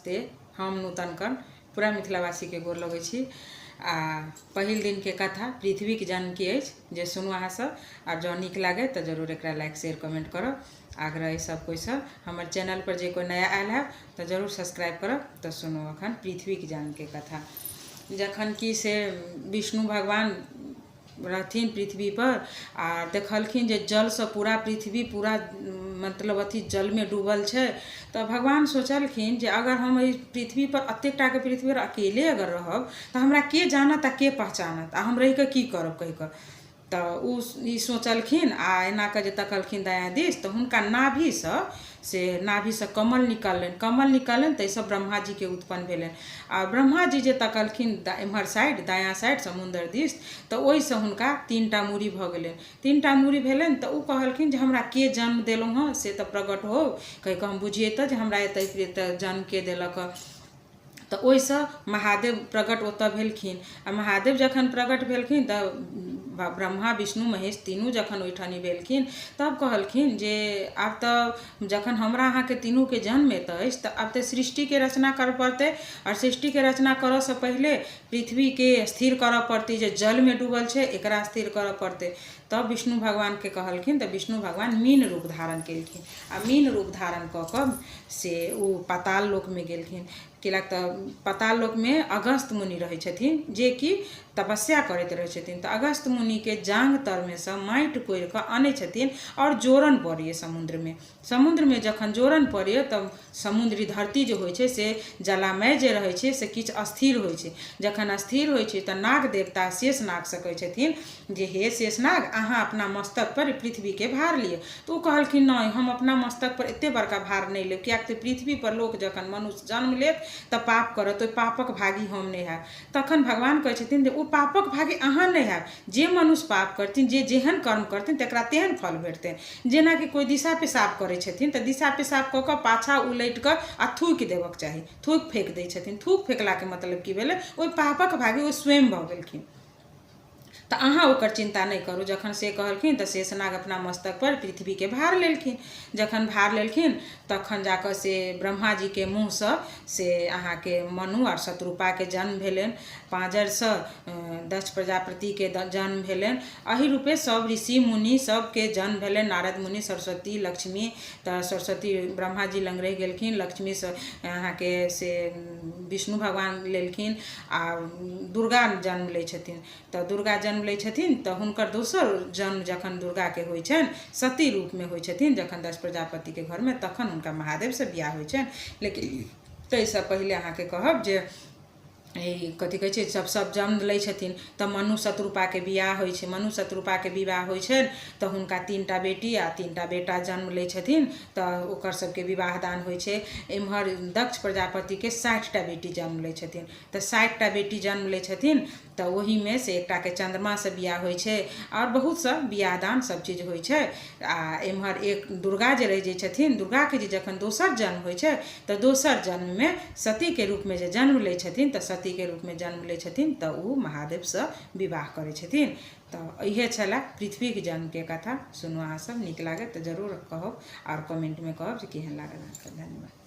नमस्ते। हम नूतन कर्ण पूरा मिथिलावासीके गोर लगै छी आ पहिल दिनके कथा पृथ्वीक जन्म की अछि जे सुनू अहाँसभ आर जँ नीक लागै तऽ जरूर एकरा लाइक शेयर कमेंट करब। आग्रह अइ सब कोइसँ हमर चैनल पर जे कोइ नया आयल हैब तऽ जरूर सब्सक्राइब करब। तऽ सुनू अखन पृथ्वीक जन्मके कथा। जखन कि से विष्णु भगवान रहथिन पृथ्वीपर आ देखलखिन जे जलसँ पूरा पृथ्वी पूरा मतलब अथी जलमे डूबल छै, तऽ भगवान सोचलखिन जे अगर हम एहि पृथ्वीपर एतेक टाके पृथ्वीपर अकेले अगर रहब तऽ हमरा के जानत आ के पहचानत आ हम रहिकऽ की करब कहिकऽ। तऽ ओ ई सोचलखिन आ एना कऽ जे तकलखिन दायाँ दिस तऽ हुनका नाभिसँ से नाभिसँ कमल निकललनि। कमल निकललनि ताहिसँ ब्रह्माजीके उत्पन्न भेलनि आ ब्रह्माजी जे तकलखिन एम्हर साइड दायाँ साइड समुन्दर दिस तऽ ओहिसँ हुनका तीनटा मूड़ी भऽ गेलनि। तीनटा मूड़ी भेलनि तऽ ओ कहलखिन जे हमरा के जन्म देलहुँ हँ से तऽ प्रकट होउ कहि कऽ हम बुझियै तऽ जे हमरा एतऽ जन्म के देलक हँ। तऽ ओहिसँ महादेव प्रकट ओतऽ भेलखिन आ महादेव जखन प्रकट भेलखिन तऽ ब्रह्मा विष्णु महेश तीनू जखन ओहिठाम भेलखिन तब कहलखिन जे आब तऽ जखन हमरा अहाँके तीनूके जन्म एतऽ अछि तऽ आब तऽ सृष्टिके रचना करऽ पड़तै आओर सृष्टिके रचना करऽसँ पहिले पृथ्वीके स्थिर करऽ पड़तै जे जलमे डूबल छै एकरा स्थिर करऽ पड़तै। तब विष्णु भगवानके कहलखिन तऽ विष्णु भगवान मीन रूप धारण केलखिन आ मीन रूप धारण कऽ कऽ से ओ पाताल लोकमे गेलखिन। केलक तऽ पाताल लोकमे अगस्त मुनि रहै छथिन जेकि तपस्या करैत रहै छथिन। तऽ अगस्त मुनिके जाँघ तरमे सँ माटि कोरि कऽ अनै छथिन आओर जोरन पड़ैए समुद्रमे। समुद्रमे जखन जोरन पड़ैए तऽ समुद्री धरती जे होइ छै से जलामय जे रहै छै से किछु स्थिर होइ छै। जखन स्थिर होइ छै तऽ नाग देवता शेष नागसँ कहै छथिन जे हे शेषनाग, अहाँ अपना मस्तकपर पृथ्वीके भार लिअ। तऽ ओ कहलखिन नहि, हम अपना मस्तकपर एतेक बड़का भार नहि लेब, किएक तऽ पृथ्वीपर लोक जखन मनुष्य जन्म लेत तऽ पाप करत, ओहि पापक भागी हम नहि हैब। तखन भगवान कहै छथिन जे ओ पापक भागी अहाँ नहि हैब, जे मनुष्य पाप करथिन, जे जेहन कर्म करथिन तकरा तेहन फल भेटतनि। जेनाकि कोइ दिशा पेशाब करै छथिन तऽ दिशा पेशाब कऽ कऽ पाछाँ उलटि कऽ आ थूकि देबक चाही, थूकि फेक दै छथिन। थूक फेकलाके मतलब की भेलै? ओहि पापक भागी ओ स्वयं भऽ गेलखिन। तऽ अहाँ ओकर चिन्ता नहि करू। जखन से कहलखिन तऽ शेषनाग अपना मस्तकपर पृथ्वीके भार लेलखिन। जखन भार लेलखिन तखन जा कऽ से ब्रह्माजीके मुँहसँ से अहाँके मनु आओर शतरूपाके जन्म भेलनि। पाँजरसँ दक्ष प्रजापतिके जन्म भेलनि। एहि रूपे सभ ऋषि मुनि सभके जन्म भेलनि। नारद मुनि, सरस्वती, लक्ष्मी। तऽ सरस्वती ब्रह्माजी लग रहि गेलखिन, लक्ष्मीसँ अहाँके से विष्णु भगवान लेलखिन आ दुर्गा जन्म लै छथिन। तऽ दुर्गा जन्म लै छथिन तऽ हुनकर दोसर जन्म जखन दुर्गाके होइ छनि सती रूपमे होइ छथिन जखन दक्ष प्रजापतिके घरमे, तखन हुनका महादेवसँ बियाह होइ छनि। लेकिन ताहिसँ पहिले अहाँके कहब जे ई कथी कहै छै, सब सब जन्म लै छथिन तऽ मनु शतरूपाके बियाह होइ छै। मनु शतरूपाके विवाह होइ छनि तऽ हुनका तीनटा बेटी आ तीनटा बेटा जन्म लै छथिन, तऽ ओकर सबके विवाह दान होइ छै। एम्हर दक्ष प्रजापतिके 60टा बेटी जन्म लै छथिन। तऽ 60टा बेटी जन्म लै छथिन तऽ ओहिमे से एकटाके चन्द्रमासँ बियाह होइ छै आओर बहुत सब बियाह दान सब चीज होइ छै। आ एम्हर एक दुर्गा जे रहि जाइ छथिन, दुर्गाके जे जखन दोसर जन्म होइ छै तऽ दोसर जन्ममे सतीके रूपमे जे जन्म लै छथिन, तऽ सतीके रूपमे जन्म लै छथिन तऽ ओ महादेवसँ विवाह करै छथिन। तऽ इहे छलए पृथ्वीके जन्मके कथा। सुनू अहाँ सब नीक लागत तऽ जरूर कहब आओर कमेंटमे कहब जे केहन लागल अहाँके। धन्यवाद।